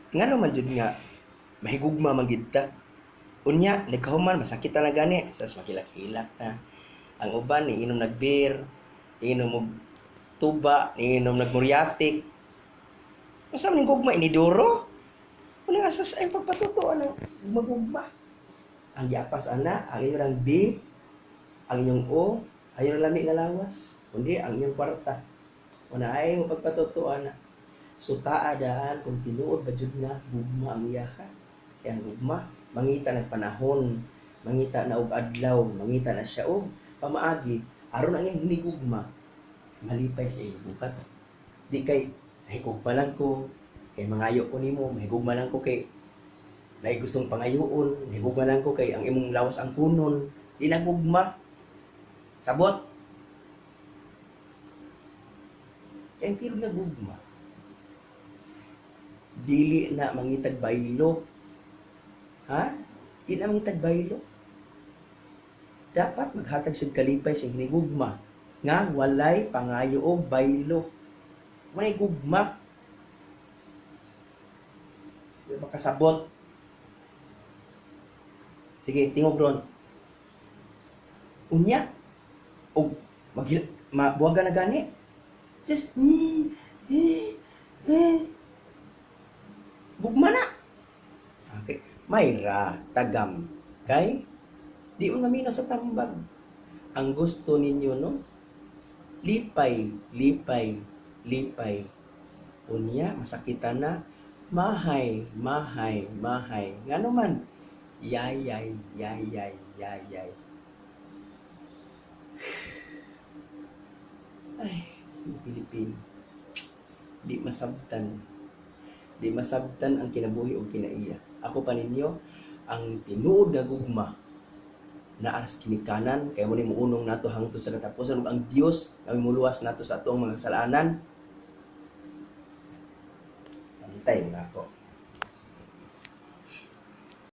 Ngano man jud nga mahigugma man gid ta? Unya nagkahuman masakit na gani, sas makilak-hilak na. Ang uban niinom nag beer, niinom og tuba, niinom nag muriatic. Unsa man ning gugma inidoro? Una nga sus ay pagpatuto ang magugma. Ang giapas ana, ang inyong B, ang inyong O, ayaw na lami nga lawas, kundi ang inyong kwarta. Una ay mo pagpatuto ana. Sutaa daan kung tinuod ba jud nga gugma ang iyaha. Kaya ang gugma mangita ng panahon, mangita na og adlaw, mangita na siya og pamaagi aron ang iyang hinigugma malipay sa iyong buhat. Di kay nahigugma lang ko kay mangayo ko nimo, mahigugma lang ko kay naay gustong pangayoon, nahigugma lang ko kay ang imong lawas ang kunon. Di na gugma. Sabot. Kay ang tinuod nga gugma dili na mangitag baylo. Ha? Di na mangitag baylo. Dapat maghatag siya kalipay sa hinigugma nga walay pangayo og baylo. Walay gugma. Di makasabot. Sige, tingog ron. Unya og maghil mabuwagan na gani. Just, eh, eh. Gugma na. Okay. Mayra, tagam. Kay, di mo namino sa tambag. Ang gusto ninyo, no? Lipay, lipay, lipay. Unya, masakitan na. Mahay, mahay, mahay. Ngano man? Yayay, yayay, yayay. Ay, Pilipino. Di masabtan. Di masabtan ang kinabuhi o kinaiya. Ako pa ninyo, ang tinuod nga gugma naa sa ginikanan kay mo ni muunong nato hangtod sa katapusan ug ang Dios nga muluwas nato sa atong mga kasalanan. Pantay mo nako.